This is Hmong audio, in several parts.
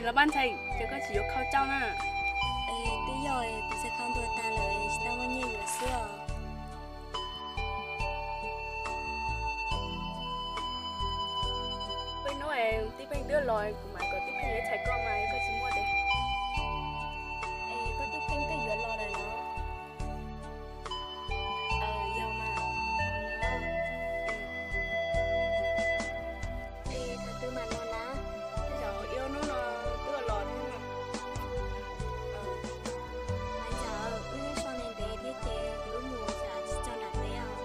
Los Paj Ntxhee, ces koj tsis yuav khau coj na? Es twb yog kuv txiv khau ntuag tag lawm, tsis tau muaj nyiaj yuav xwb os. Peb hnub es Tij Pheej twb los, kuv mam kom Tij Pheej yuav txhais koj mas koj tsis muaj tes. Es koj Tij Pheej twb yuav los lawm los? Yog mas. Es thaum twg mam los na? Zaum ib ob hnub no twb los thiab. Maiv Ntxawm, wb so ntev ntev thiab ces wb mus tsam tsis txog nram teb os.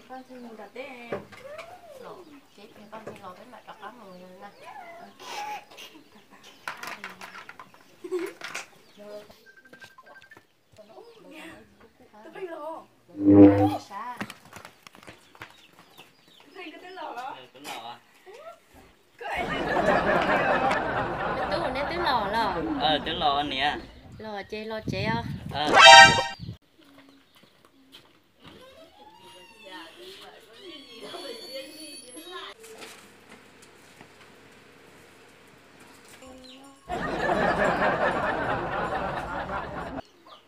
Paj Ntxhee mus nram teb los, ces Paj Ntxhee los peb mam rov qab mus na. Tus Pheej los. Tus Pheej, koj twb los los? Me tub, neb twb los los? Twb los niam. Los ces los tsev os.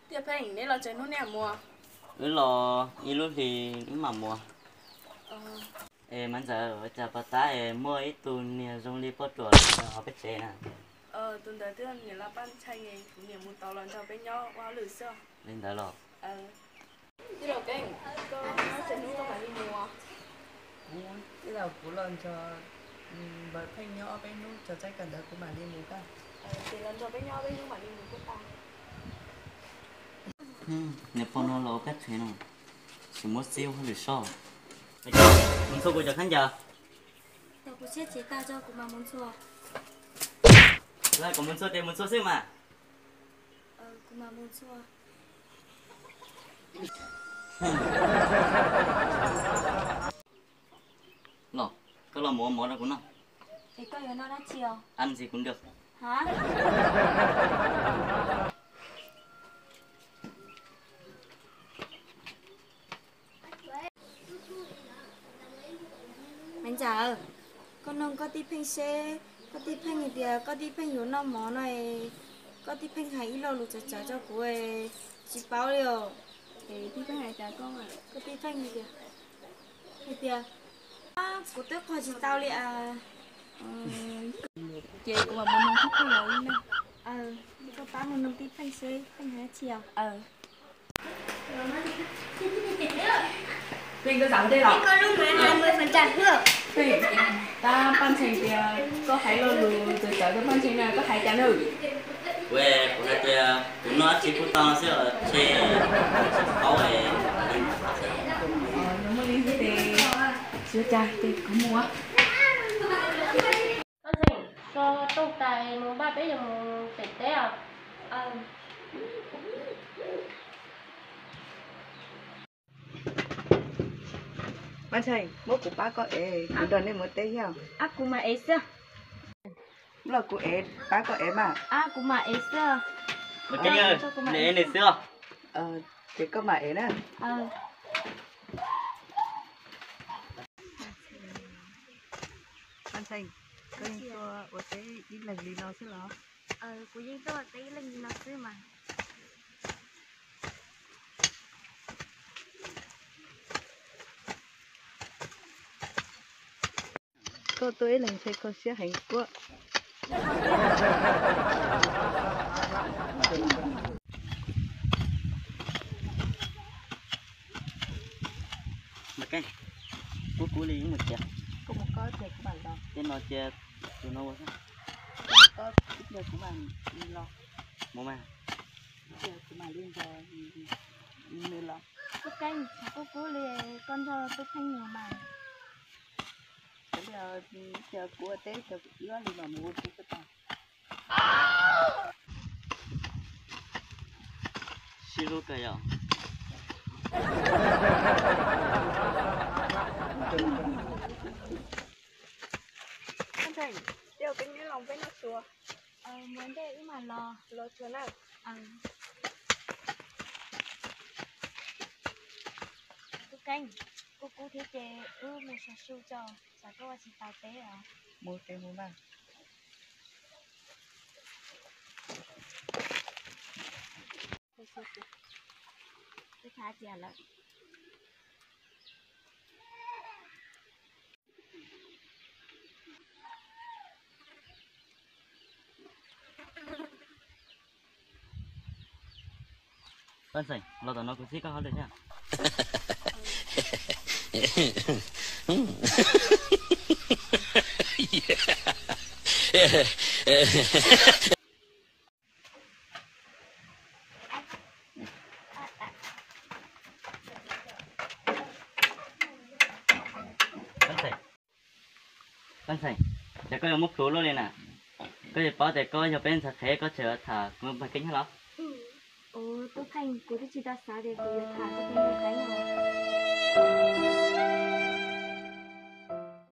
Tij Pheej, neb los txog hnub neb mam mus? Wb los ib lub hlis wb mam mus. Es Maiv Ntxawm, ua cas pos tab es muaj ib tug niag zoo li poj ruam los hauv peb tsev na? Tus ntawd twb yog niam laj Paj Ntxhee, kuv niam mus tod los nrog peb nyob ua hauj lwm xwb. Li ntawd los? Tij laug Keeb, koj nyob txog hnub koj mam li mus. Kuv, tij laug, kuv los nrog npawg Pheej nyob ob peb hnub, tso tsaib kawm ntawv kuv mam li mus koj. Ces los nrog peb nyob ob peb hnub mam li mus kuj tau. Niag pog no los ua kab tsheb no, tsis muab xib ua hauj lwm soj. Mus ntxhua kuv cov khaub ncaws. Tau kuv siab tsis tag tso kuv mam mus ntxhua. Kuv mus ntxhua ces mus ntxhua xwb mas. Kuv mam mus ntxhua. Los, koj los mus ua mov rau kuv noj. Es koj yuav noj dab tsi os? Ăn gì cũng được. Hả? Maiv Ntxawm, koj noog koj tij Pheej seb, koj tij Pheej hais tias koj tij Pheej yuav noj mov no, koj tij Pheej hais ib lo lus txawv txawv rau kuv, tsis paub li os. Tij Pheej hais tias, koj tij Pheej hais tias, hais tias, kuv twb qhia tsis tau li as. Ces kuv mam mus noog tij Pheej los ib leeg. Koj pab mus noog tij Pheej seb Pheej hais dab tsi os. Pheej, koj xav ua ntej los? Pheej, tab Paj Ntxhee tias koj hais lo lus txawv txawv rau Paj Ntxhee na, koj hais cas na? Kuv, kuv hais tias kuv noj dab tsi kuj tau xwb os, ntshe tsis paub. Yog muaj li ntawd ces tsis ua cas ces kuv mus. Paj Ntxhee, so rooj tas mus npaj peb yuav mus pem teb os. Paj Ntxhee, muab kuv pab koj ev, kuv nrog nej mus teb thiab. Ab, kuv mam ev xwb. Los kuv ev, pab koj ev mas. Ab, kuv mam ev xwb. Nws ev nws xwb os. Ces koj mam ev na. Paj Ntxhee, koj yeej tuaj ua teb ib leeg li no xwb los? Kuv yeej tuaj ua teb ib leeg li no xwb mas. Koj tuaj ib leeg ntshe kho siab heev kuab. Kub kub li mus tias. Koj mus koj ces kuv mam los. Ces no cia tus no ua xwb. Koj mus koj ib pliag kuv mam li los. Mus mas. Ces kuv mam li nrog nws los. Tub Keeb, kuv kub kub li, koj nrog Tub Pheej mus mas. Ces kuv ua teb ces wb ob leeg mam mus ua ke xwb tau. Sib hlub kawg yom. Ntxhais, tej zaum peb neb los peb noj tsuas. Mus ntej wb mam los. Los tsuas na. Tub Keeb, kuv kub thiab ces wb mus sov su tso, tsam koj ua tsis tau teb os. Mus ces mus mas. Wb txhab cia lawm. Paj Xeem, los tom no kuv txib koj hauj lwm thiab. Paj Xeem, ces koj yuav muab pluav luaj li na. Koj yuav paub tias koj yog peb ntxhais qhev, koj tseem tham kuv Paj Keeb thiab los? Ua, Tub Pheej, kuv twb tsis tau xav tias kuv yuav tham koj tus ntxhais qhev no.